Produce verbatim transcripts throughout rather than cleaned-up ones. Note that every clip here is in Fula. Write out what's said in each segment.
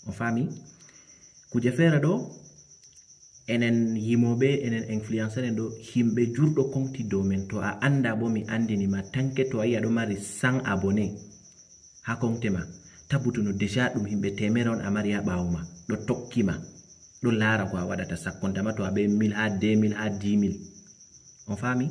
On faami? Kuje feere ɗo, enen yimooɓe, enen influenceur en ɗo, yimɓe jurɗo konti dow men. To a annda bo mi anndini ma, tanke to a yi a ɗo mari cent abonné ha konte ma, tabutuno déjà ɗum yimɓe teemere on a mari ha ɓaawo ma, ɗo tokki ma, ɗo laara ko a waɗata, sakkonta ma to a ɓe mille ha deux mille ha dix mille. On faami?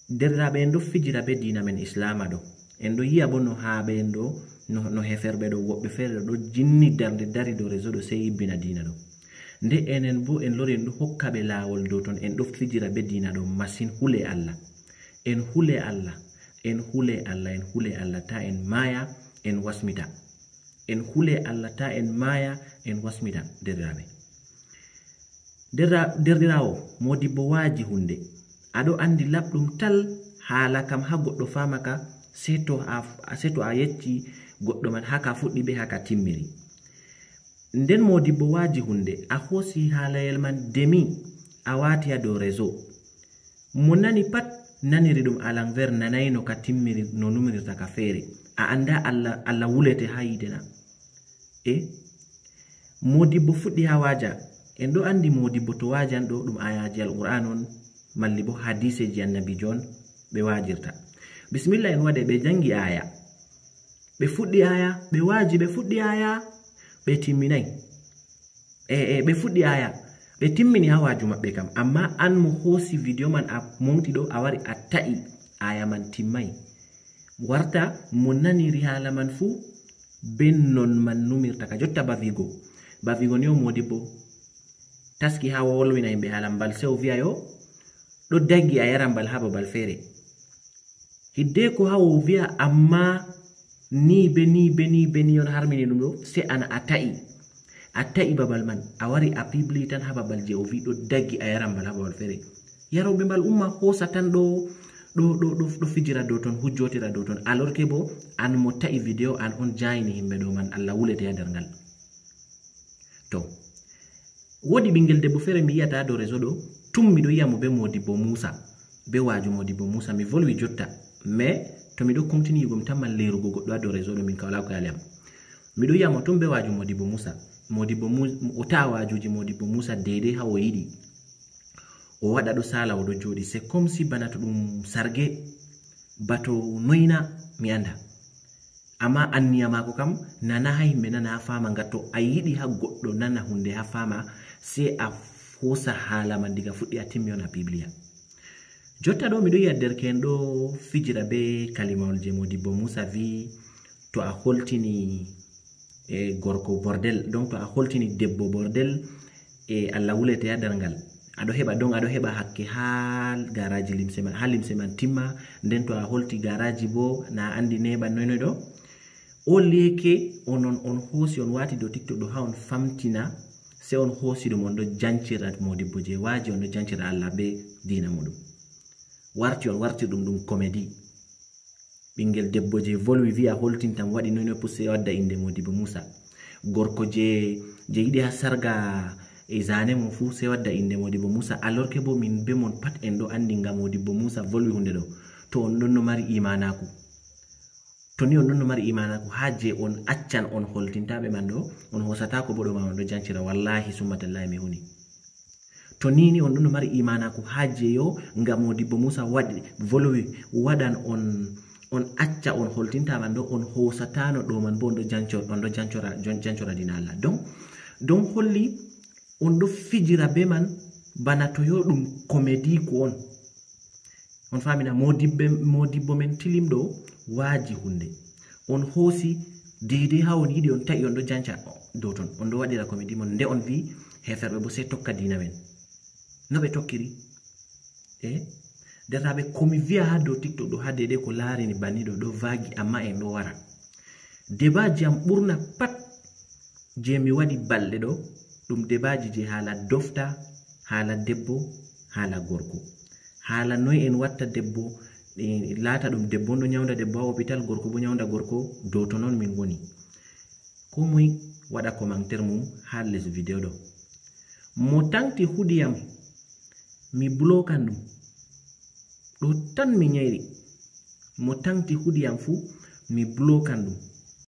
Derɗiraaɓe, en ɗo fijira be diina men Islaama ɗo. En ɗo yi'a bo no haa ɓe en ɗo, no, no heferɓe ɗo, woɓɓe feere ɗo, ɗo jinni darnde dari dow réseau ɗo, sey yibbina diina ɗo. Nde enen bo en lori en ɗo hokka ɓe laawol dow ton, en ɗo fijira be diina ɗo masin. Hule Allah. En hule Allah. En hule Allah, en hule Allah, ta en maaya, en wasmita. En hule Allah, ta en maaya, en wasmita, derɗiraaɓe. Derra-, derɗiraawo, moodibbo waaji hunde. A ɗo anndi laɓɗum tal, haala kam haa goɗɗo faama ka, sey to a, sey to a yecci goɗɗo man haa ka fuɗɗi be haa ka timmiri. Nden moodibbo waaji hunde, a hoosi haalayel man demi, a waati haa dow réseau. Mo nani pat naniri ɗum à l'envers, nanayno ka timmiri no numirirta ka feere. A annda Allah, Allah wulete haa yiite na? E moodibbo fuɗɗi haa waaja. En ɗo anndi moodibbo to waajan ɗo, ɗum aayaaji Alqur'aan on, malli bo hadiiseeji Annabiijo on ɓe waajirta. Bismillah, en waɗe ɓe janngi aaya. Ɓe fuɗɗi aaya, ɓe waaji, ɓe fuɗɗi aaya, ɓe timminay. E, e, ɓe fuɗɗi aaya, ɓe timmini haa waaju maɓɓe kam. Amma an mo hoosi video man a momti ɗo, a wari a ta'i aaya man timmay. Warta mo naniri haala man fuu, be non man numirta ka. Jotta ba vigo. Ba vigo ni o moodibbo taski haa wolwina yimɓe haala mbal, sey o vi'a yo ɗo daggi a yaran mbal haa babal feere. Hiddeko haa o vi'a, amma ni be ni be ni be ni on harmini ɗum ɗo, sey an a ta'i. A ta'i babal man, a wari a pibli tan haa babal je o vi ɗo daggi a yaran mbal haa babal feere. Yarooɓe mbal umma hoosa tan ɗo, ɗo, ɗo, ɗo, ɗo fijira dow ton, hujjotira dow ton. Alors que bo, an mo ta'i video, an on jaayini yimɓe ɗo man, Allah wulete haa nder ngal. To, woodi ɓingel debbo feere mi yi'ata dow réseau ɗo, tum miɗo yi'a mo be moodibbo Muusa, be waaju moodibbo Muusa, mi volwi jotta, mais to miɗo continue yi'ugo mi tamman leerugo goɗɗo haa dow réseau ɗo, min ka walaa ko yaali am. Miɗo yi'a mo tum be waaju moodibbo Muusa, moodibbo Mu-, o ta'a waajuuji moodibbo Muusa deydey haa o yiɗi. O waɗa ɗo saala, o ɗo jooɗi. C'est comme si bana to ɗum sarge, ba to noyna, mi anda. Amma anniya maako kam, nana haa yimɓe nana haa faama, ngam to a yiɗi haa goɗɗo nana hunde haa faama, sey a hoosa haala man diga fuɗɗi a timmi on a pibliya. Jotta ɗo miɗo yi'a derke'en ɗo fijira be kalimawol je Modibbo Musa vi, to a holtini e gorko bordel, donc to a holtini debbo bordel, e Allah wulete haa darngal. Aɗo heɓa, donc aɗo heɓa hakke haa garaji limse man, haa limse man timma, nden to a holti garaji bo, na a andi neɓan noy noy ɗo. Au lieu que onon on hoosi on waati dow TikTok ɗo haa on famtina, se on hoosi ɗum on ɗo jancira Modibbo je waaji, on ɗo jancira Allah be diina muɗum. Warti on wartir ɗum ɗum comédie. Ɓingel debbo je volwi vi'a holtintam waɗi noy noy pusse wadda inde Modibbo Musa. Gorko je, je yiɗi haa sarga e zane mum fuu se wadda inde Modibbo Musa. Alors que bo min be mon pat en ɗo andi nga Modibbo Musa volwi hunde ɗo. To on ɗon no mari imanaku. To ni on ɗon no mari imanaku, haa je on accan on holtinta ɓe man ɗo, on hoosataako bo ɗo ma on ɗo jancira, wallahi summa tallahi mi huni. To ni ni on ɗon no mari imanaku, haa je yo nga Modibbo Musa waɗi, volwi, waɗan on, on acca on holtinta man ɗo, on hoosatano ɗo man bo on ɗo jancor-, on ɗo jancora, jon-, jancora diina Allah. Donc, donc holli on ɗo fijira be man bana to yo ɗum comédie ko on. On faamina, modibbe, modibbo men tilimɗo waaji hunde. On hoosi deydey haa on yiɗi, on ta'i on ɗo janca dow ton. On ɗo waɗira comédie mon. Nde on vi heferɓe bo sey tokka diina men. No ɓe tokkiri? E? Derɗiraaɓe, ko mi vi'a haa dow TikTok ɗo, haa deydey ko laarini banni ɗo, ɗo vaagi, amma en ɗo wara. Debaaji am ɓurna pat je mi waɗi balɗe ɗo, ɗum debaaji je haala dofta, haala debbo, haala gorko. Haala noy en watta debbo, e, laata ɗum debbo on ɗo nyawnda debbo haa hôpital, gorko bo nyawnda gorko, dow ton on min woni. Ko moy waɗa commentaire mum haa les video ɗo. Mo taŋti huɗi am, mi blokan ɗum. Ɗo tan mi nyayri. Mo taŋti huɗi am fuu, mi blokan ɗum.